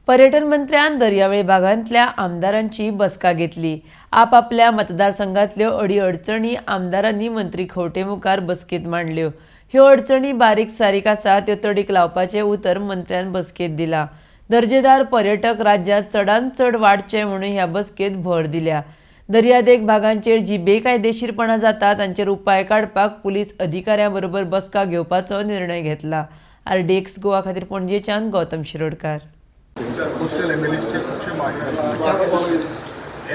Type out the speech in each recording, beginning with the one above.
पर्यटन मंत्र्यान दर्यावेळ भागांतल्या आमदारांची बसका घेतली. आपापल्या मतदारसंघातल्यो अडीअडचणी आमदारांनी मंत्री खंवटे मुखार बसकेंत मांडल्यो. ह्यो अडचणी बारीक सारीक आसा, त्यो तडीक लावपाचें उतर मंत्र्यान बसकेंत दिलां. दर्जेदार पर्यटक राज्यांत चडांत चड वाडचे म्हणून ह्या बसकेंत भर दिल्या. दर्यादेग भागांचेर जी बेकायदेशीरपणां जाता तांचेर उपाय काडपाक पुलीस अधिकाऱ्यां बरोबर बसका घेवपाचो निर्णय घेतला. आरडीएक्स गोवा खातीर पणजेच्यान गौतम शिरोडकार. कोस्टल एमएलएसचे खुबशे मागण्यो आशिल्ल्यो.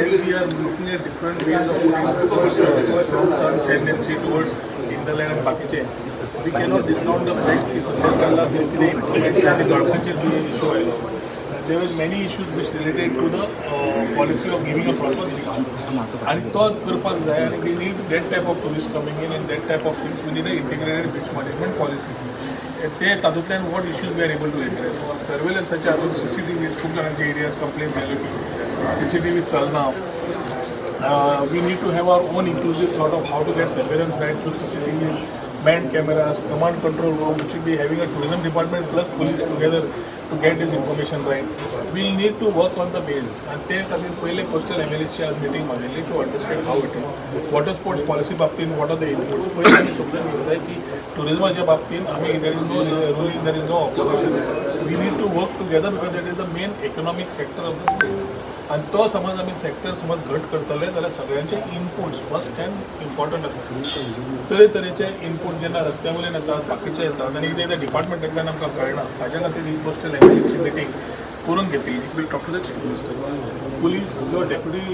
As we are looking at different ways of putting sun, sand and sea towards hinterland आनी बाकीचे, we cannot discount the fact की सध्या चल्ला ते कितें इम्प्रुवमेंट आनी गळपाचेर बी इशू आयलो. There were many issues which related to the policy of giving a proper beach आनी तो करपाक जाय आनी we need that type of tourist coming in and that type of things. We need a integrated beach management policy. ते तातूंतल्यान what issues we are able to address, सर्वेलन्साच्या हातून सीसीटीव्हीज, खूब जाणांचे areas complain जाल्यो की सीसीटीव्ही चलना. We need to have our own inclusive thought of how to get surveillance right through CCTVs, manned cameras, command control room, which will be having a tourism department plus police together to get this information right. We'll need to work on the base. आणि ते खातीर पयले coastal एमएलएची आज meeting मागयल्ली to understand how it is. Water sports policy बाबतीन what are the inputs. पयलीं आमी समजून घेवंक जाय की टुरिजमाच्या बाबतीन आमी there is no ruling, there is no opposition. We need to work together because that is the main economic sector of the state. आनी तो समज आमी सेक्टर समज घट करतले जाल्यार सगळ्यांचे इनपुट्स फर्स्ट हँड इम्पॉर्टंट आसा. तरेतरेचे इनपूट जेन्ना रस्त्या वयल्यान येतात, बाकीचे येतात आनी कितें तें डिपार्टमेंटांतल्यान आमकां कळना, ताच्या खातीर ही कोस्टल एमएलएची मिटींग करून घेतिल्ली. Will talk to the Chief Minister. Police जो डेप्युटी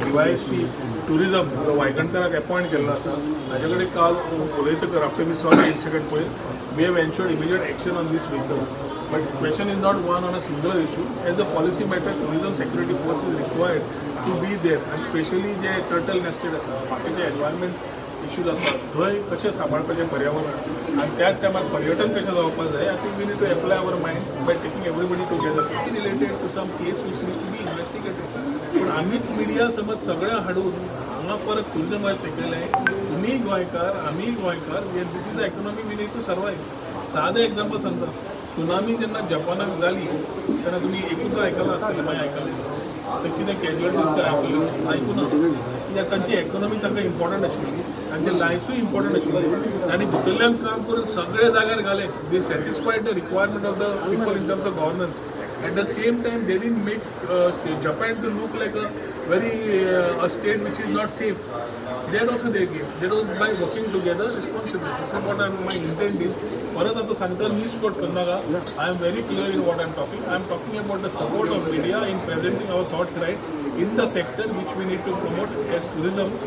डीवायएसपी टुरिझम जो वायगणकराक अपॉयंट केल्लो आसा, ताजे कडेन काल उलयतकर, after we saw the incident पळय, we have ensured immediate action on this vehicle. But question is not one on a singular issue. As a policy matter, tourism security force is required to be there and specially J turtle nested आसा, बाकीचे environment issues आसा, थंय कशें सांबाळपाचें पर्यावरण आनी त्याच टायमार पर्यटन कशें जावपाक जाय. I think we need to apply our mind by taking everybody together related to some case which needs to be investigated. पूण आमीच मिडिया समज सगळें हाडून हांगा परत टुरिजमाक तेकयलें. तुमी गोंयकार, आमी गोंयकार, this is the economy, we need to survive. सादें एग्जाम्पल सांगता. सुनामी जेन्ना जपानाक जाली तेन्ना तुमी एकूच आयकलां आसतलें, मागीर आयकलें तर कितें कॅज्युअलिटीज तर आयकल्यो? आयकूना. कित्याक तांची इकॉनॉमी तांकां इम्पॉर्टंट आशिल्ली, तांचे लायफ्सूय इम्पॉर्टंट आशिल्ली. तांणी भितरल्यान काम करून सगळे जाग्यार घाले. They satisfied the requirement of the people in terms of governance. At the same time, they didn't make Japan to look like a very a state which is not safe. There also they gave. That was by working together responsibly. This is what my intent is. परत आता सांगता, misquote करनाका. I am very clear in what I am talking. I am talking about the support of media in presenting our thoughts right in the sector which we need to promote as tourism.